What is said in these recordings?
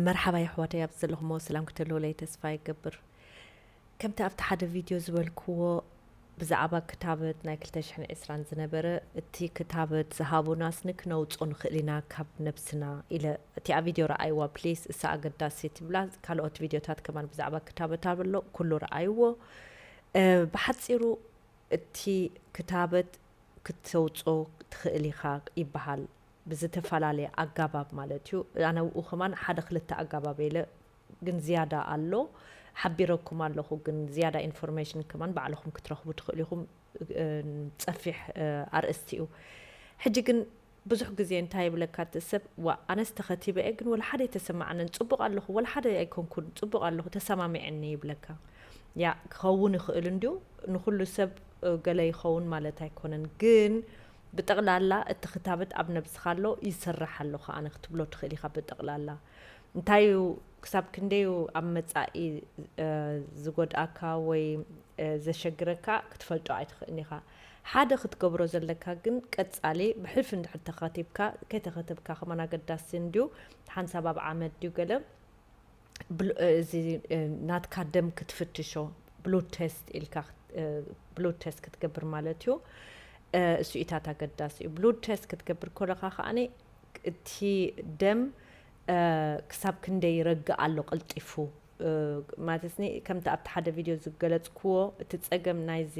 መርሓባ የሕዋተይ፣ ኣብ ዘለኹሞ ሰላም ክትህልውለይ ተስፋ ይገብር። ከምቲ ኣብቲ ሓደ ቪድዮ ዝበልክዎ ብዛዕባ ክታበት ናይ ክልተ ሽሕን ዕስራን ዝነበረ፣ እቲ ክታበት ዝሃቡናስ ንክነውጾ ንኽእል ኢና ካብ ነብስና ኢለ፣ እቲኣ ቪድዮ ረኣይዋ ፕሊስ፣ እሳ ኣገዳሲት ትብላ። ካልኦት ቪድዮታት ከማን ብዛዕባ ክታበት ኣሎ፣ ኩሉ ረኣይዎ። እ፣ ብሓጺሩ እቲ ክታበት ክተውጾ ትኽእል ኢኻ ይበሃል፣ ብዝተፈላለየ ኣጋባብ ማለት እዩ። ኣነ ኣብኡ ከማን ሓደ ክልተ ኣጋባብ ኢለ፣ ግን ዝያዳ ኣሎ፣ ሓቢረኩም ኣለኹ፣ ግን ዝያዳ ኢንፎርሜሽን ከማን ባዕልኹም ክትረኽቡ ትኽእሉ ኢኹም። እ፣ ጸፊሕ፣ እ፣ ኣርእስቲ እዩ። ሕጂ ግን ብዙሕ ግዜ እንታይ ይብለካ እቲ ሰብ፣ "ዋ፣ ኣነስ ተኸቲበ እየ፣ ግን ወላ ሓደ ኣይተሰማዓንን፣ ጽቡቕ ኣለኹ፣ ወላ ሓደ ኣይኮንኩን፣ ጽቡቕ ኣለኹ፣ ተሰማሚዐኒ" ይብለካ። ያ፣ ክኸውን ይኽእል እንድዩ፣ ንኹሉ ሰብ፣ እ፣ ገለ ይኸውን ማለት ኣይኮነን፣ ግን ብጠቕላላ እቲ ክታበት ኣብ ነብስኻ ኣሎ፣ ይሰርሕ ኣሎ ከኣ ክትብሎ ትኽእል ኢኻ ብጠቕላላ። እንታይ እዩ፣ ክሳብ ክንደይ እዩ ኣብ መጻኢ፣ እ፣ ዝጎድኣካ ወይ፣ እ፣ ዘሸግረካ ክትፈልጦ ኣይትኽእልን ኢኻ። ሓደ ክትገብሮ ዘለካ ግን ቀጻሊ ብሕልፊ እንድሕር ተኸቲብካ፣ ከይተኸተብካ ከማን ኣገዳሲ እንድዩ። ሓንሳብ ኣብ ዓመት ድዩ ገለ ብሉ-፣ እ፣ እዚ፣ እ፣ ናትካ ደም ክትፍትሾ፣ ብሉድ ቴስት ኢልካ፣ እ፣ ብሉድ ቴስት ክትገብር ማለት እዩ። እ፣ እሱ ኢታት ኣገዳሲ እዩ። ብሉድ ቴስት ክትገብር ከለኻ ከኣኒ እቲ ደም፣ እ፣ ክሳብ ክንደይ ይረግእ ኣሎ ቀልጢፉ፣ እ፣ ማለትኒ ከምቲ ኣብቲ ሓደ ቪድዮ ዝገለጽክዎ፣ እቲ ጸገም ናይዚ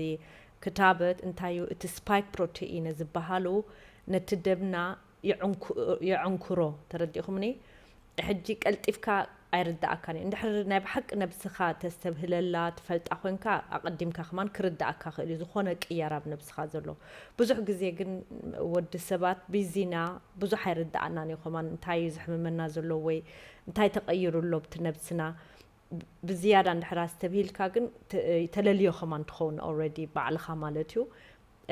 ክታበት እንታይ እዩ፣ እቲ ስፓይክ ፕሮቲኢን ዝበሃሉ ነቲ ደምና የዕንኩ-፣ የዕንኩሮ፣ ተረዲእኹምኒ? ሕጂ ቀልጢፍካ ኣይርድኣካን እዩ። እንድሕር ናይ ብሓቂ ነብስኻ ተስተብህለላ፣ ትፈልጣ ኮንካ፣ ኣቐዲምካ ከማን ክርድኣካ ክእል እዩ፣ ዝኾነ ቅያር ኣብ ነብስኻ ዘሎ። ብዙሕ ግዜ ግን ወዲ ሰባት ቢዚና፣ ብዙሕ ኣይርድኣናን እዩ። ከማን እንታይ እዩ ዘሕምመና ዘሎ ወይ እንታይ ተቐይሩ ኣሎ ኣብቲ ነብስና? ብዝያዳ እንድሕር ኣስተብሂልካ ግን ተ-፣ ተለልዮ ከማን ትኸውን ኦልሬዲ ባዕልኻ ማለት እዩ።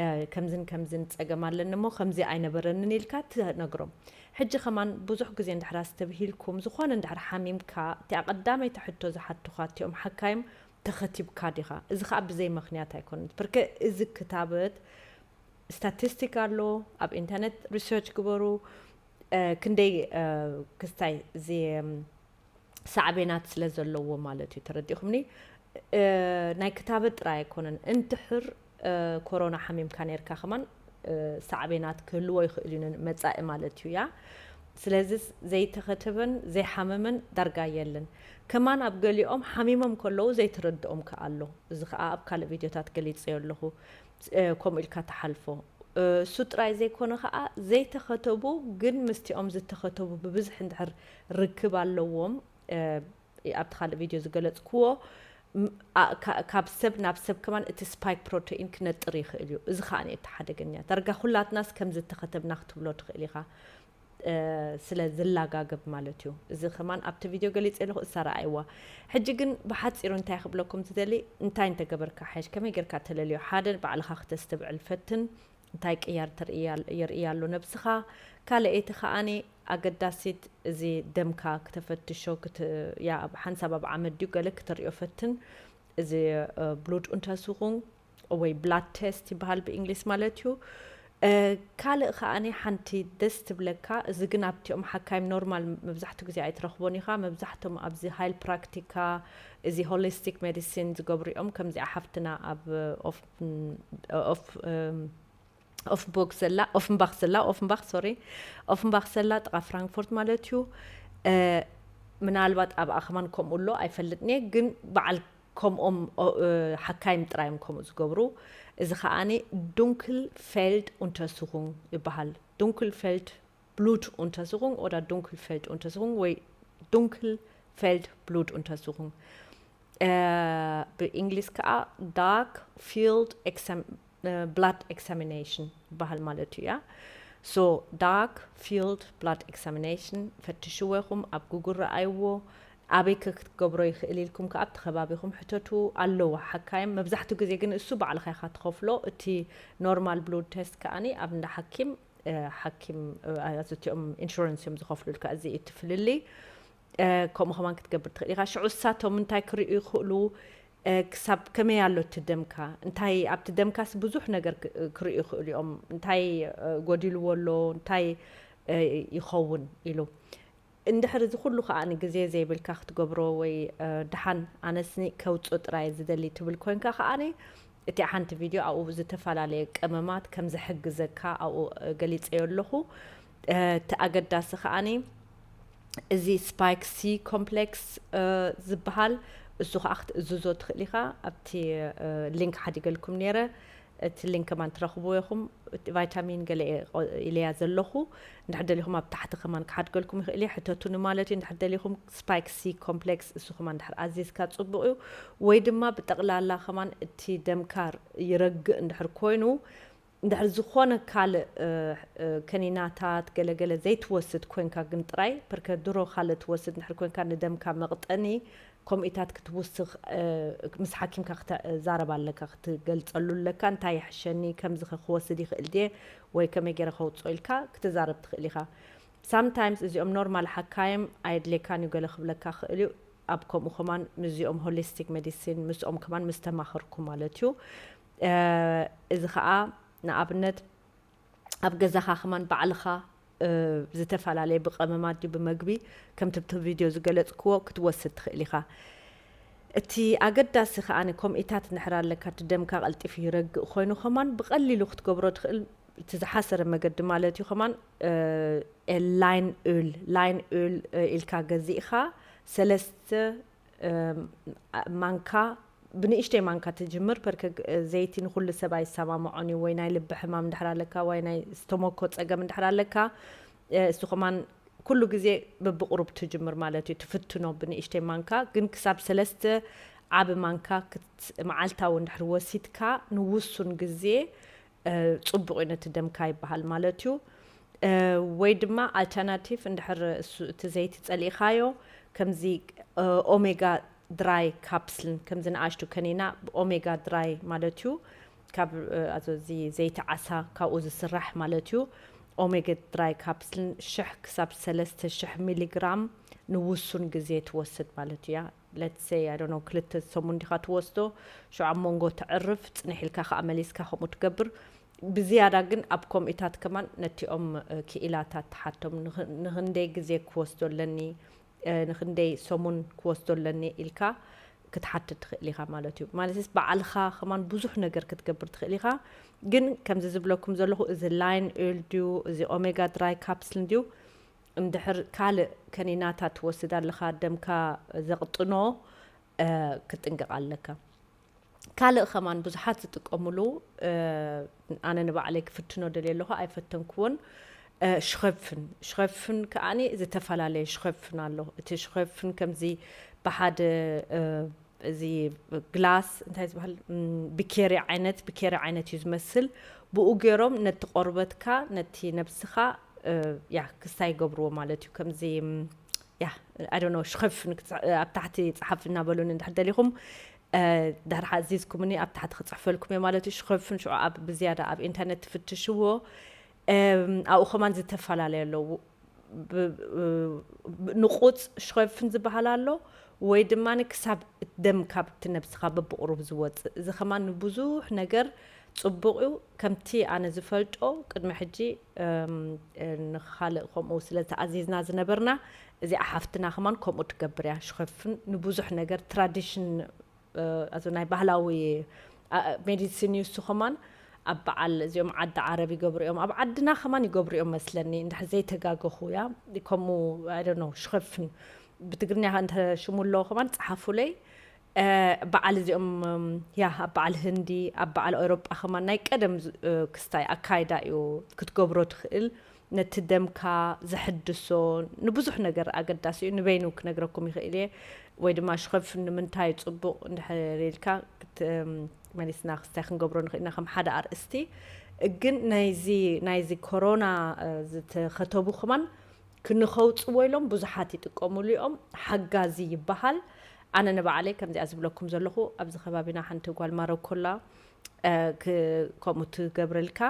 እ፣ ከምዝን ከምዝን ጸገም ኣለኒ እሞ ከምዚ ኣይነበረንን ኢልካ ትነግሮም። ሕጂ ከማን ብዙሕ ግዜ እንድሕር ኣስተብሂልኩም፣ ዝኾነ እንድሕር ሓሚምካ፣ እቲኣ ቀዳመይቲ ሕቶ ዝሓቱኻ እቲኦም ሓካይም፣ "ተኸቲብካ ዲኻ?" እዚ ኸኣ ብዘይ ምኽንያት ኣይኮነን። ብርክ እዚ ክታበት ስታቲስቲክ ኣሎ፣ ኣብ ኢንተርነት ሪሰርች ግበሩ፣ እ፣ ክንደይ፣ እ፣ ክስታይ እዚ፣ እም፣ ሳዕቤናት ስለ ዘለዎ ማለት እዩ። ተረዲእኹምኒ? እ፣ ናይ ክታበት ጥራይ ኣይኮነን። እንድሕር፣ እ፣ ኮሮና ሓሚምካ ነይርካ ከማን፣ እ፣ ሳዕቤናት ክህልዎ ይኽእል እዩ ን-፣ መጻኢ ማለት እዩ፣ ያ። ስለዚ ዘይተኸተበን ዘይሓመመን ዳርጋ የለን። ከማን ኣብ ገሊኦም ሓሚሞም ከለዉ ዘይተረድኦም ከኣ ኣሎ። እዚ ከኣ ኣብ ካልእ ቪድዮታት ገሊጸዮ ኣለኹ። እ፣ ከምኡ ኢልካ ትሓልፎ። እ፣ እሱ ጥራይ ዘይኮነ ከኣ ዘይተኸተቡ ግን ምስቲኦም ዝተኸተቡ ብብዝሒ እንድሕር ርክብ ኣለዎም፣ እ፣ ኣብቲ ካልእ ቪድዮ ዝገለጽክዎ፣ ም-፣ ኣ-፣ ካ-፣ ካብ ሰብ ናብ ሰብ ከማን እቲ ስፓይክ ፕሮቲኢን ክነጥር ይኽእል እዩ። እዚ ከኣ እቲ ሓደገኛ። ዳርጋ ኩላትናስ ከም ዝተኸተብና ክትብሎ ትኽእል ኢኻ። እ፣ ስለ ዝላጋገብ ማለት እዩ። እዚ ከማን ኣብቲ ቪድዮ ገሊጸ ኣለኹ፣ እሳ ረኣይዋ። ሕጂ ግን ብሓጺሩ እንታይ ክብለኩም ዝደሊ፣ እንታይ እንተገበርካ ሓይሽ፣ ከመይ ጌርካ ተለልዮ? ሓደ ባዕልኻ ክተስተብዕል ፈትን፣ እንታይ ቅያር ተርእያ-፣ የርእያ ኣሎ ነብስኻ። ካልኣይቲ ከኣኒ ኣገዳሲት እዚ ደምካ ክተፈትሾ፣ ክት-፣ ያ፣ ኣብ ሓንሳብ ኣብ ዓመት ድዩ ገለ ክተርእዮ ፈትን። እዚ፣ እ፣ ብሉድ ኡንተርሱኹንግ ወይ ብላድ ቴስት ይበሃል ብእንግሊዝ ማለት እዩ። እ፣ ካልእ ከኣኒ ሓንቲ ደስ ትብለካ፣ እዚ ግን ኣብቲኦም ሓካይም ኖርማል መብዛሕትኡ ግዜ ኣይትረኽቦን ኢኻ። መብዛሕቶም ኣብዚ ሃይል ፕራክቲካ፣ እዚ ሆሊስቲክ ሜዲሲን ዝገብሩ እዮም። ከምዚኣ ሓፍትና ኣብ ኦፍ-፣ ኦፍ-፣ እም፣ ኦፍንቦርግ ዘላ፣ ኦፍንባኽ ዘላ፣ ኦፍንባኽ፣ ሶሪ፣ ኦፍንባኽ ዘላ ጥቓ ፍራንክፎርት ማለት እዩ። እ፣ ምናልባት ኣብኣ ከማን ከምኡ ኣሎ ኣይፈልጥን እየ፣ ግን በዓል ከምኦም፣ ኦ፣ እ፣ ሓካይም ጥራይ እዮም ከምኡ ዝገብሩ። እዚ ከኣኒ ዱንክል ፌልድ ኡንተርሱኹንግ ይበሃል። ዱንክል ፌልድ ብሉድ ኡንተርሱኹንግ ኦዳ ዱንክል ፌልድ ኡንተርሱኹንግ ወይ ዱንክል ፌልድ ብሉድ ኡንተርሱኹንግ። እ፣ ብእንግሊዝ ከኣ ዳርክ ፊልድ ኤክሳም-፣ እ፣ ብላድ ኤክሳሚኔሽን ይበሃል ማለት እዩ፣ ያ። ሶ፣ ዳርክ ፊልድ ብላድ ኤክሳሚኔሽን ፈትሽዎ ኢኹም፣ ኣብ ጉግል ረኣይዎ። ኣበይ ከ ክትገብሮ ይኽእል ኢልኩም ከኣ ኣብቲ ከባቢኹም ሕተቱ፣ ኣለዉ ሓካይም። መብዛሕትኡ ግዜ ግን እሱ ባዕልኻ ኢኻ ትኸፍሎ። እቲ ኖርማል ብሉድ ቴስት ከኣኒ ኣብ እንዳ ሓኪም፣ እ፣ ሓኪም፣ እ፣ እቲኦም ኢንሹራንስ እዮም ዝኸፍሉልካ። እዚ እዩ እቲ ፍልልይ። እ፣ ከምኡ ከማን ክትገብር ትኽእል ኢኻ። ሽዑ እሳቶም እንታይ ክርእዩ ይኽእሉ? እ፣ ክሳብ ከመይ ኣሎ እቲ ደምካ? እንታይ ኣብቲ ደምካስ ብዙሕ ነገር ክ-፣ ክርእዩ ይኽእሉ እዮም። እንታይ፣ እ፣ ጎዲልዎ ኣሎ? እንታይ፣ እ፣ ይኸውን ኢሉ። እንድሕር እዚ ኩሉ ከኣኒ ግዜ ዘይብልካ ክትገብሮ ወይ ደሓን ኣነስኒ ከውፅኦ ጥራይ ዝደሊ ትብል ኮንካ ከኣኒ እቲኣ ሓንቲ ቪድዮ ኣብኡ ዝተፈላለየ ቀመማት ከም ዝሕግዘካ ኣብኡ ገሊፀዮ ኣለኹ። እቲ ኣገዳሲ ከኣኒ እዚ ስፓይክ ሲ ኮምፕሌክስ ዝበሃል እሱ ከዓ ክትእዝዞ ትኽእል ኢኻ። ኣብቲ ሊንክ ሓዲገልኩም ነይረ። እቲ ሊንክ ከማን ትረኽብዎ ኢኹም። ቫይታሚን ገለ ኢለያ ዘለኹ እንድሕር ደሊኹም ኣብ ታሕቲ ከማን ክሓድገልኩም ይኽእል እየ። ሕተቱኒ ማለት እዩ። እንድሕር ደሊኹም ስፓይክ ሲ ኮምፕሌክስ እሱ ከማን እንድሕር ኣዚዝካ ፅቡቕ እዩ። ወይ ድማ ብጠቕላላ ከማን እቲ ደምካ ይረግእ እንድሕር ኮይኑ እንድሕር ዝኾነ ካልእ ከኒናታት ገለገለ ዘይትወስድ ኮንካ ግን ጥራይ ፐርከ ድሮ ካልእ ትወስድ እንድሕር ኮንካ ንደምካ መቕጠኒ ከምኡታት ክትውስኽ ምስ ሓኪምካ ክትዛረብ ኣለካ ክትገልፀሉ ኣለካ እንታይ ይሕሸኒ ከምዚ ክወስድ ይኽእል ድየ ወይ ከመይ ገይረ ከውፅኦ ኢልካ ክትዛረብ ትኽእል ኢኻ። ሳምታይምስ እዚኦም ኖርማል ሓካይም ኣየድልየካን እዩ ገለ ክብለካ ክእል እዩ። ኣብ ከምኡ ከማን ምስዚኦም ሆሊስቲክ ሜዲሲን ምስኦም ከማን ምስ ተማኸርኩ ማለት እዩ። እዚ ከዓ ንኣብነት ኣብ ገዛኻ ከማን ባዕልኻ ዝተፈላለየ ብቐመማት ድዩ ብመግቢ ከምቲ ብቲ ቪድዮ ዝገለፅክዎ ክትወስድ ትኽእል ኢኻ። እቲ ኣገዳሲ ከኣ ከምኢታት እንድሕር ኣለካ እቲ ደምካ ቀልጢፉ ይረግእ ኮይኑ ከማን ብቐሊሉ ክትገብሮ ትኽእል እቲ ዝሓሰረ መገዲ ማለት እዩ ከማን ላይን ኡል ላይን ኡል ኢልካ ገዚእኻ ሰለስተ ማንካ ብንእሽተይ ማንካ ትጅምር ፐርከ ዘይቲ ንኩሉ ሰብ ኣይሰማምዖን እዩ ወይ ናይ ልቢ ሕማም እንድሕር ኣለካ ወይ ናይ ስተሞኮ ፀገም እንድሕር ኣለካ እሱ ከማን ኩሉ ግዜ በብቁሩብ ትጅምር ማለት እዩ ትፍትኖ ብንእሽተይ ማንካ ግን ክሳብ ሰለስተ ዓቢ ማንካ መዓልታዊ እንድሕር ወሲድካ ንውሱን ግዜ ፅቡቕ እዩ ነቲ ደምካ ይበሃል ማለት እዩ። ወይ ድማ ኣልተርናቲቭ እንድሕር እቲ ዘይቲ ጸሊእኻዮ ከምዚ ኦሜጋ ድራይ ካፕስልን ከምዚ ንኣሽቱ ከኒና ኦሜጋ ድራይ ማለት እዩ ካብ ኣዞዚ ዘይቲ ዓሳ ካብኡ ዝስራሕ ማለት እዩ። ኦሜጋ ድራይ ካፕስልን ሽሕ ክሳብ ሰለስተ ሽሕ ሚሊግራም ንውሱን ግዜ ትወስድ ማለት እያ። ለትሰይ ኣይ ዶንት ኖ ክልተ ሰሙን ዲኻ ትወስዶ ሽዑ ኣብ መንጎ ተዕርፍ ጽንሕ ኢልካ ከኣ መሊስካ ከምኡ ትገብር ብዝያዳ ግን ኣብ ኮምኢታት ከማን ነቲኦም ክኢላታት ትሓቶም ንኽንደይ ግዜ ክወስዶ ኣለኒ ንኽንደይ ሰሙን ክወስዶ ኣለኒ ኢልካ ክትሓትት ትኽእል ኢኻ ማለት እዩ ማለትስ በዓልኻ ከማን ብዙሕ ነገር ክትገብር ትኽእል ኢኻ ግን ከምዚ ዝብለኩም ዘለኹ እዚ ላይን ኦይል ድዩ እዚ ኦሜጋ ድራይ ካፕስል ድዩ እንድሕር ካልእ ከኒናታት ትወስድ ኣለኻ ደምካ ዘቕጥኖ ክትጥንቀቕ ኣለካ። ካልእ ከማን ብዙሓት ዝጥቀምሉ ኣነ ንባዕለይ ክፍትኖ ደልየ ኣለኹ ኣይፈተንክዎን ሽኸፍን ሽኸፍን ከዓኒ ዝተፈላለየ ሽኸፍን ኣሎ እቲ ሽኸፍን ከምዚ ብሓደ እዚ ግላስ እንታይ ዝበሃል ብኬሪ ዓይነት ብኬሪ ዓይነት እዩ ዝመስል ብኡ ገይሮም ነቲ ቆርበትካ ነቲ ነብስኻ ያ ክስታይ ይገብርዎ ማለት እዩ ከምዚ ያ ኣዶኖ ሽኸፍን ኣብ ታሕቲ ፀሓፍ እናበሉን እንድሕር ደሊኹም ድሕር ሓዚዝኩምኒ ኣብ ታሕቲ ክፅሕፈልኩም እየ ማለት እዩ ሽኸፍን ሽዑ ኣብ ብዝያዳ ኣብ ኢንተርነት ትፍትሽዎ ኣብኡ ከማን ዝተፈላለዩ ኣለዉ ንቁፅ ሽኸፍን ዝበሃል ኣሎ ወይ ድማ ክሳብ ደም ካብቲ ነብስኻ በብቁሩብ ዝወፅእ እዚ ከማን ንብዙሕ ነገር ፅቡቕ እዩ ከምቲ ኣነ ዝፈልጦ ቅድሚ ሕጂ ንኻልእ ከምኡ ስለ ተኣዚዝና ዝነበርና እዚኣ ሓፍትና ከማን ከምኡ ትገብር እያ ሽኸፍን ንብዙሕ ነገር ትራዲሽን ኣዞ ናይ ባህላዊ ሜዲሲን እዩ እሱ ከማን ኣብ በዓል እዚኦም ዓዲ ዓረብ ይገብሩ እዮም ኣብ ዓድና ከማን ይገብሩ እዮም መስለኒ እንድሕር ዘይተጋገኹ ያ ከምኡ ኣይደኖ ሽኸፍን ብትግርኛ እንተ ሽሙ ኣለዎ ከማን ፀሓፉለይ በዓል እዚኦም ያ ኣብ በዓል ህንዲ ኣብ በዓል ኤውሮጳ ከማን ናይ ቀደም ክስታይ ኣካይዳ እዩ ክትገብሮ ትኽእል ነቲ ደምካ ዘሕድሶ ንብዙሕ ነገር ኣገዳሲ እዩ ንበይኑ ክነግረኩም ይኽእል እየ ወይ ድማ ሽኸፍን ንምንታይ ፅቡቕ እንድሕር ኢልካ መሊስና ክስታይ ክንገብሮ ንኽእልና ከም ሓደ ኣርእስቲ ግን ናይዚ ናይዚ ኮሮና ዝተኸተቡ ከማን ክንኸውፅዎ ኢሎም ብዙሓት ይጥቀሙሉ እዮም ሓጋዚ ይበሃል ኣነ ንባዕለይ ከምዚኣ ዝብለኩም ዘለኹ ኣብዚ ከባቢና ሓንቲ ጓል ማረኮላ ከምኡ ትገብረልካ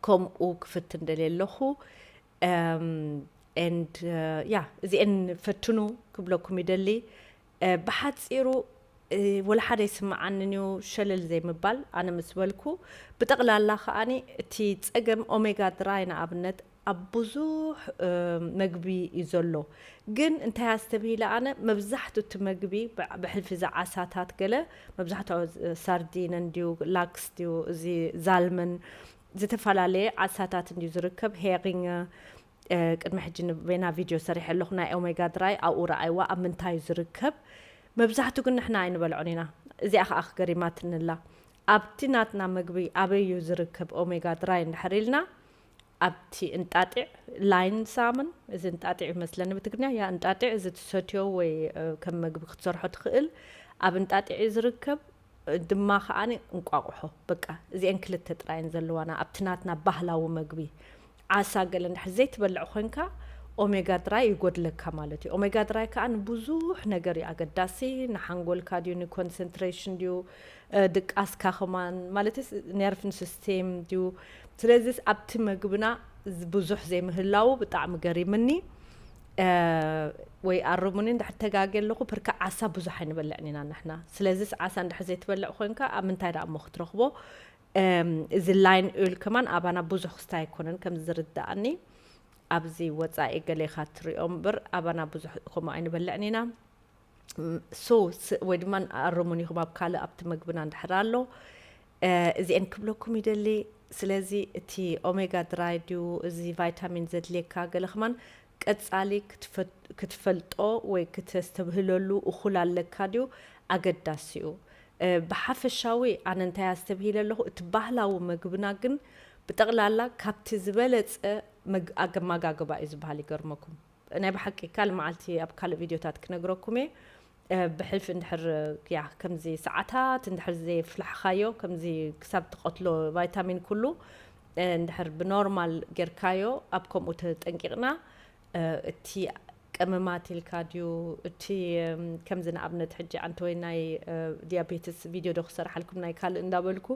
ከምኡ ክፍትን ደልየ ኣለኹ and ያ እዚአን ፈትኑ ክብለኩም ይደሊ ብሓፂሩ ወላ ሓደ ይስምዓንን እዩ ሸለል ዘይምባል ኣነ ምስ በልኩ ብጠቕላላ ከዓኒ እቲ ፀገም ኦሜጋ ድራይ ንኣብነት ኣብ ብዙሕ መግቢ እዩ ዘሎ። ግን እንታይ ኣስተብሂለ ኣነ፣ መብዛሕቱ እቲ መግቢ ብሕልፊ እዚ ዓሳታት ገለ፣ መብዛሕትኡ ሳርዲነን ድዩ፣ ላክስ ድዩ፣ እዚ ዛልመን፣ ዝተፈላለየ ዓሳታት እንድዩ ዝርከብ። ሄሪንግ ቅድሚ ሕጂ ንበይና ቪድዮ ሰሪሐ ኣለኹ፣ ናይ ኦሜጋ ድራይ ኣብኡ ረኣይዋ፣ ኣብ ምንታይ እዩ ዝርከብ። መብዛሕቱ ግን ንሕና ኣይንበልዖን ኢና። እዚኣ ከዓ ክገሪማትንላ። ኣብቲ ናትና መግቢ ኣበይ እዩ ዝርከብ ኦሜጋ ድራይ እንድሕር ኢልና፣ ኣብቲ እንጣጢዕ፣ ላይን ሳምን፣ እዚ እንጣጢዕ ይመስለኒ ብትግርኛ፣ ያ እንጣጢዕ፣ እዚ ትሰትዮ ወይ ከም መግቢ ክትሰርሖ ትኽእል፣ ኣብ እንጣጢዕ እዩ ዝርከብ። ድማ ከዓኒ እንቋቑሖ፣ በቃ እዚአን ክልተ ጥራይን ዘለዋና ኣብቲ ናትና ባህላዊ መግቢ። ዓሳ ገለ እንድሕር ዘይትበልዕ ኮይንካ ኦሜጋ ድራይ ይጎድለካ ማለት እዩ። ኦሜጋ ድራይ ከዓ ንብዙሕ ነገር እዩ ኣገዳሲ፣ ንሓንጎልካ ድዩ፣ ንኮንሰንትሬሽን ድዩ፣ ድቃስካ ከማን፣ ማለት ነርቭን ሲስቴም ድዩ። ስለዚስ ኣብቲ መግብና ብዙሕ ዘይምህላዉ ብጣዕሚ ገሪምኒ። ወይ ኣርሙኒ እንድሕር ተጋግየ ኣለኹ፣ ብርካ ዓሳ ብዙሕ ኣይንበልዕን ኢና ንሕና። ስለዚስ ዓሳ እንድሕር ዘይትበልዕ ኮይንካ ኣብ ምንታይ ደኣ እሞ ክትረኽቦ? እዚ ላይን ኦይል ከማን ኣባና ብዙሕ ክስታይ ኣይኮነን ከም ዝርዳኣኒ። ኣብዚ ወፃኢ ገሌኻ ትሪኦ እምበር ኣባና ብዙሕ ከምኡ ኣይንበልዕን ኢና። ሶ ወይ ድማ ኣርሙን ኢኹም ኣብ ካልእ ኣብቲ መግብና እንድሕር ኣሎ። እዚአን ክብለኩም ይደሊ። ስለዚ እቲ ኦሜጋ ድራይ ድዩ፣ እዚ ቫይታሚን ዘድልየካ ገለ ከማን ቀጻሊ ክትፈልጦ ወይ ክተስተብህለሉ እኹል ኣለካ ድዩ ኣገዳሲ እዩ። ብሓፈሻዊ ኣነ እንታይ ኣስተብሂለ ኣለኹ፣ እቲ ባህላዊ መግብና ግን ብጠቕላላ ካብቲ ዝበለጸ ኣመጋግባ እዩ ዝበሃል፣ ይገርመኩም። ናይ ብሓቂ ካልእ መዓልቲ ኣብ ካልእ ቪድዮታት ክነግረኩም እየ። ብሕልፊ እንድሕር ያ ከምዚ ሰዓታት እንድሕር ዘየፍላሕኻዮ፣ ከምዚ ክሳብ ትቐትሎ ቫይታሚን ኩሉ እንድሕር ብኖርማል ጌርካዮ፣ ኣብ ከምኡ ተጠንቂቕና፣ እቲ ቀመማት ኢልካ ድዩ፣ እቲ ከምዚ ንኣብነት ሕጂ ኣንተ ወይ ናይ ዲያቤትስ ቪድዮ ዶ ክሰርሓልኩም ናይ ካልእ እንዳበልኩ፣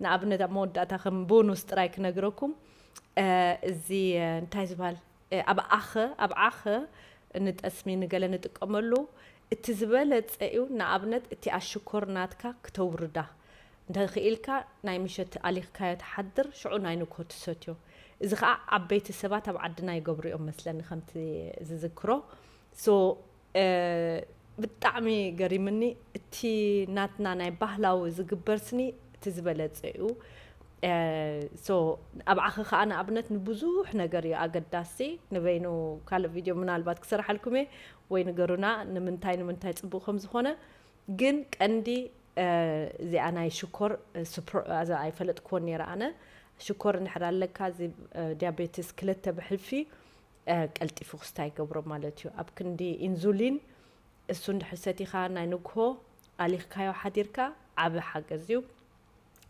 ንኣብነት ኣብ መወዳእታ ከም ቦኑስ ጥራይ ክነግረኩም፣ እዚ እንታይ ዝበሃል፣ ኣብ ዓኸ ኣብ ዓኸ ንጠስሚ ንገለ ንጥቀመሉ፣ እቲ ዝበለጸ እዩ። ንኣብነት እቲ ኣሽኮር ናትካ ክተውርዳ እንተኽኢልካ፣ ናይ ምሸት ኣሊኽካዮ ትሓድር፣ ሽዑ ናይ ንግሆ ትሰትዮ። እዚ ኸዓ ዓበይቲ ሰባት ኣብ ዓድና ይገብሩ እዮም መስለኒ፣ ከምቲ ዝዝክሮ። ሶ ብጣዕሚ ገሪምኒ። እቲ ናትና ናይ ባህላዊ ዝግበር ስኒ እቲ ዝበለጸ እዩ። ሶ ኣብ ዓኺ ከዓ ንኣብነት ንብዙሕ ነገር እዩ ኣገዳሲ። ንበይኑ ካልእ ቪድዮ ምናልባት ክሰርሓልኩም እየ፣ ወይ ንገሩና ንምንታይ ንምንታይ ጽቡቕ ከም ዝኾነ። ግን ቀንዲ እዚኣ ናይ ሽኮር ኣይፈለጥክዎን ነይረ ኣነ። ሽኮር እንድሕር ኣለካ፣ እዚ ዲያቤትስ ክልተ ብሕልፊ ቀልጢፉ ክስታይ ይገብሮ ማለት እዩ። ኣብ ክንዲ ኢንዙሊን እሱ እንድሕር ሰቲኻ ናይ ንግሆ ኣሊኽካዮ ሓዲርካ ዓቢ ሓገዝ እዩ።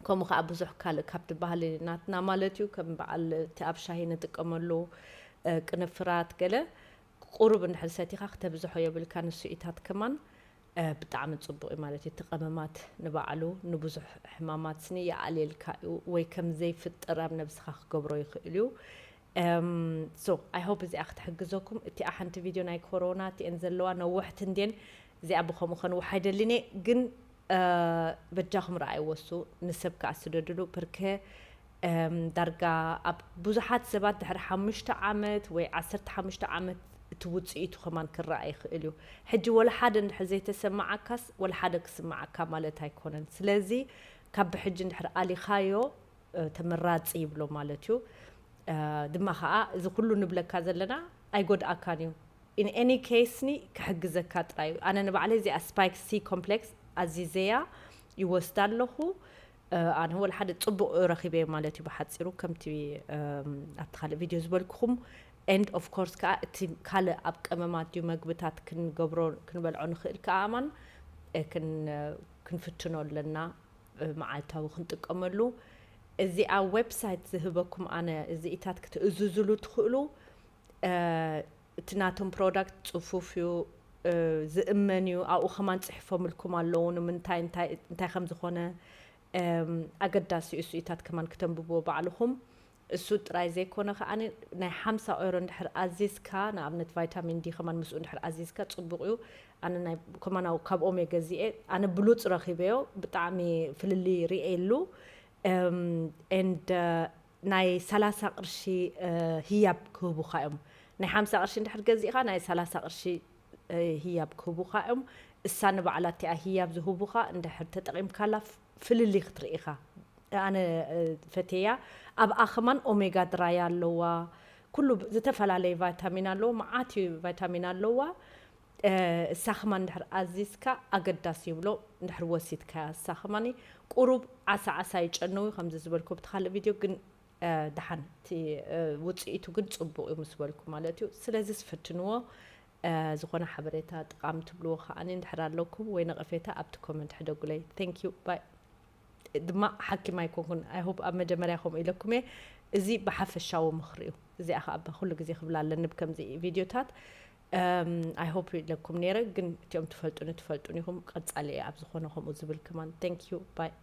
ከምኡ ከዓ ብዙሕ ካልእ ካብቲ ባህሊ ናትና ማለት እዩ፣ ከም በዓል እቲ ኣብ ሻሂ ንጥቀመሉ ቅንፍራት ገለ ቁሩብ እንድሕር ሰቲኻ ክተብዝሖ የብልካ፣ ንሱ ኢታት ከማን ብጣዕሚ ጽቡቕ እዩ ማለት እዩ። እቲ ቀመማት ንባዕሉ ንብዙሕ ሕማማት ስኒ ይኣልየልካ እዩ፣ ወይ ከም ዘይፍጠር ኣብ ነብስኻ ክገብሮ ይኽእል እዩ። ሶ ኣይ ሆፕ እዚኣ ክትሕግዘኩም። እቲኣ ሓንቲ ቪድዮ ናይ ኮሮና እቲኤን ዘለዋ ነዋሕቲ እንድየን፣ እዚኣ ብኸምኡ ከንውሓ ኣይደልን እየ፣ ግን በጃኹም ረኣይዎ፣ እሱ ንሰብ ከኣ ስደድሉ። ብርከ ዳርጋ ኣብ ብዙሓት ሰባት ድሕሪ ሓሙሽተ ዓመት ወይ ዓሰርተ ሓሙሽተ ዓመት እቲ ውፅኢቱ ከማን ክረኣ ይኽእል እዩ። ሕጂ ወላ ሓደ እንድሕር ዘይተሰማዓካስ ወላ ሓደ ክስማዓካ ማለት ኣይኮነን። ስለዚ ካብ ብሕጂ እንድሕር ኣሊኻዮ ተመራፂ ይብሎ ማለት እዩ። ድማ ከዓ እዚ ኩሉ ንብለካ ዘለና ኣይጎድኣካን እዩ። In any case ኒ ክሕግዘካ ጥራይ እዩ። ኣነ ንባዕለይ እዚኣ ስፓይክ ሲ ኮምፕሌክስ ኣዚዘያ ይወስዳ ኣለኹ። ኣነ ወላ ሓደ ጽቡቕ ረኺበ ማለት እዩ። ብሓጺሩ ከምቲ ኣብቲ ካልእ ቪድዮ ዝበልኩኹም፣ and of course ከዓ እቲ ካልእ ኣብ ቀመማት ድዩ መግብታት ክንገብሮ ክንበልዖ ንኽእል ከዓ ኣማን ክንፍትኖ ኣለና፣ መዓልታዊ ክንጥቀመሉ። እዚኣ ዌብሳይት ዝህበኩም ኣነ እዚኢታት ክትእዝዙሉ ትኽእሉ። እቲ ናቶም ፕሮዳክት ጽፉፍ እዩ፣ ዝእመን እዩ። ኣብኡ ከማን ጽሒፎምልኩም ኣለዉ ንምንታይ እንታይ እንታይ ከም ዝኾነ። ኣገዳሲ እዩ እሱኢታት ከማን ክተንብብዎ ባዕልኹም። እሱ ጥራይ ዘይኮነ ከኣ ናይ ሓምሳ ኦይሮ እንድሕር ኣዚዝካ፣ ንኣብነት ቫይታሚን ዲ ከማን ምስኡ እንድሕር ኣዚዝካ ጽቡቕ እዩ። ኣነ ናይ ከማን ካብኦም እየ ገዚኤ፣ ኣነ ብሉጽ ረኺበዮ፣ ብጣዕሚ ፍልልይ ርእየሉ። And ናይ ሰላሳ ቅርሺ ህያብ ክህቡኻ እዮም። ናይ ሓምሳ ቅርሺ እንድሕር ገዚእኻ ናይ ሰላሳ ቅርሺ ህያብ ክህቡኻ እዮም። እሳ ንባዕላ እቲኣ ህያብ ዝህቡኻ እንድሕር ተጠቒምካላ ፍልልይ ክትርኢ ኢኻ። ኣነ ፈቴያ ኣብኣ ከማን ኦሜጋ ድራይ ኣለዋ። ኩሉ ዝተፈላለየ ቫይታሚን ኣለዎ፣ መዓት እዩ ቫይታሚን ኣለዋ። እሳ ከማን እንድሕር ኣዚዝካ ኣገዳሲ ይብሎ። እንድሕር ወሲድካያ እሳ ከማን ቁሩብ ዓሳ ዓሳ ይጨነው እዩ ከምዚ ዝበልኩ ብቲ ካልእ ቪድዮ። ግን ደሓን እቲ ውፅኢቱ ግን ፅቡቕ እዩ ምስ በልኩ ማለት እዩ። ስለዚ ስፈትንዎ። ዝኾነ ሓበሬታ ጠቓሚ ትብልዎ ከዓኒ እንድሕር ኣለኩም ወይ ነቐፌታ ኣብቲ ኮመንት ሕደጉለይ። Thank you bye። ድማ ሓኪም ኣይኮንኩን። I hope ኣብ መጀመርያ ከምኡ ኢለኩም እየ። እዚ ብሓፈሻዊ ምኽሪ እዩ። እዚኣ ከዓ ኩሉ ግዜ ክብላ ኣለኒ ብከምዚ ቪድዮታት። I hope ኢለኩም ነይረ፣ ግን እቲኦም ትፈልጡኒ ትፈልጡኒ ኢኹም። ቀፃሊ እየ ኣብ ዝኾነ ከምኡ ዝብል ከማን። Thank you bye።